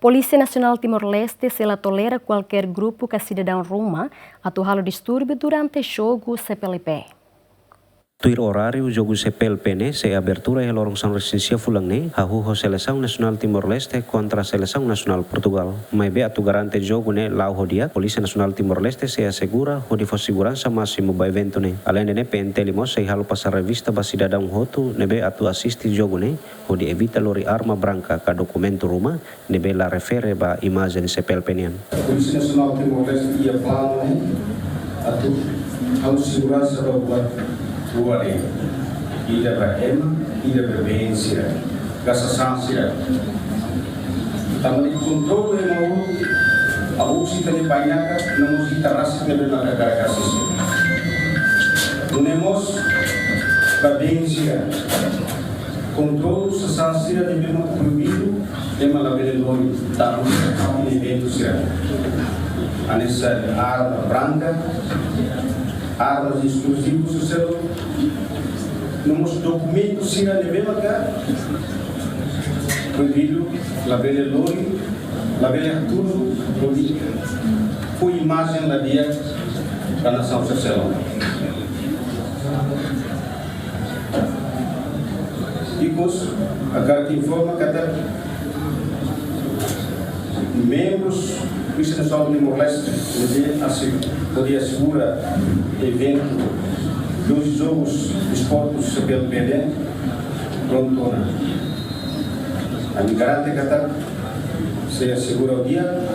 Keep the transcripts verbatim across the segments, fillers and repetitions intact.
Polísia Nasionál Timor-Leste sei la tolera kualkér grupu ka sidadaun ruma atu halo distúrbiu durante jogu C P L P. Tuir oráriu jogu C P L P ne'e sei abertura iha loron sanulu-resin-sia fulan ne'e, hahú ho Selesaun Nasionál Timor-Leste kontra Selesaun Nasionál Portugál. Maibé atu garante jogu ne'e la'o ho di'ak, Polísia Nasionál Timor-Leste sei asegura hodi fó seguransa másimu ba eventu ne'e. Aleinde ne'e, P N T L mós sei halo pasa revista ba sidadaun hotu ne'ebé atu asiste jogu ne'e, hodi evita lori arma branka ka dokumentu ruma ne'ebé la refere ba imajen C P L P nian. Polísia Nasionál Timor-Leste iha planu ne'e atu halo seguransa ba buat rua de'it, ida ba ema, ida ba been sira, ka sasán sira. Tanba ita kontrola ema uluk, abusu ita-nia bainaka, no mós ita rasik ne'ebé maka karik asiste. Nune'e mós ba been sira. Kontrola sasán sira ne'ebé mak proibidu, ema labele lori, tanba iha eventu sira. Hanesan arma branka, armas esplozivus sira, no mós dokumentu sira ne'ebé maka proibidu, labele lori, labele hatudu, hodi fó imajen la di'ak ba nasaun sira seluk. Ikus, hakarak informa katak membrus Polísia Nasionál Timor-Leste, hodi asi-, hodi asegura eventu dos Jogus Desportus C P L P ne'e, prontu ona. Ami garante katak sei asegura di'ak,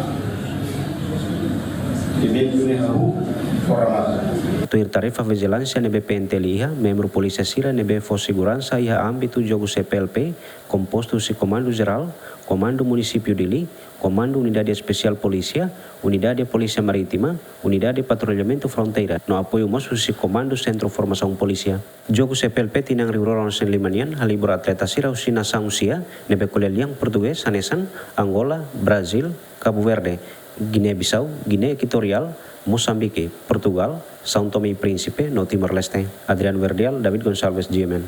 eventu ne'e hahú ho remata. Tuir tarefa vijilánsia ne'ebé P N T L iha, membru polísia sira ne'ebé fó seguransa iha ámbitu jogu C P L P, kompostu husi Komandu Jerál, Komandu Munisípiu Dili, Komandu Unidade Espesiál Polísia, Unidade Polísia Marítima, Unidade Patrullamentu Fronteira, no apoiu mós husi Komandu Sentru Formasaun Polísia. Jogu C P L P tinan rihun rua ruanulu-resin-lima nian halibur atleta sira husi nasaun sia ne'ebé ko'alia lian portugés hanesan Angola, Brazíl, Kabu Verde, Giné-Bisau, Giné Ekuatoriál, Mosambike, Portugál, São Tomé e Príncipe, no Timor-Leste. Adriano Verdial, David Gonçalves, G M N.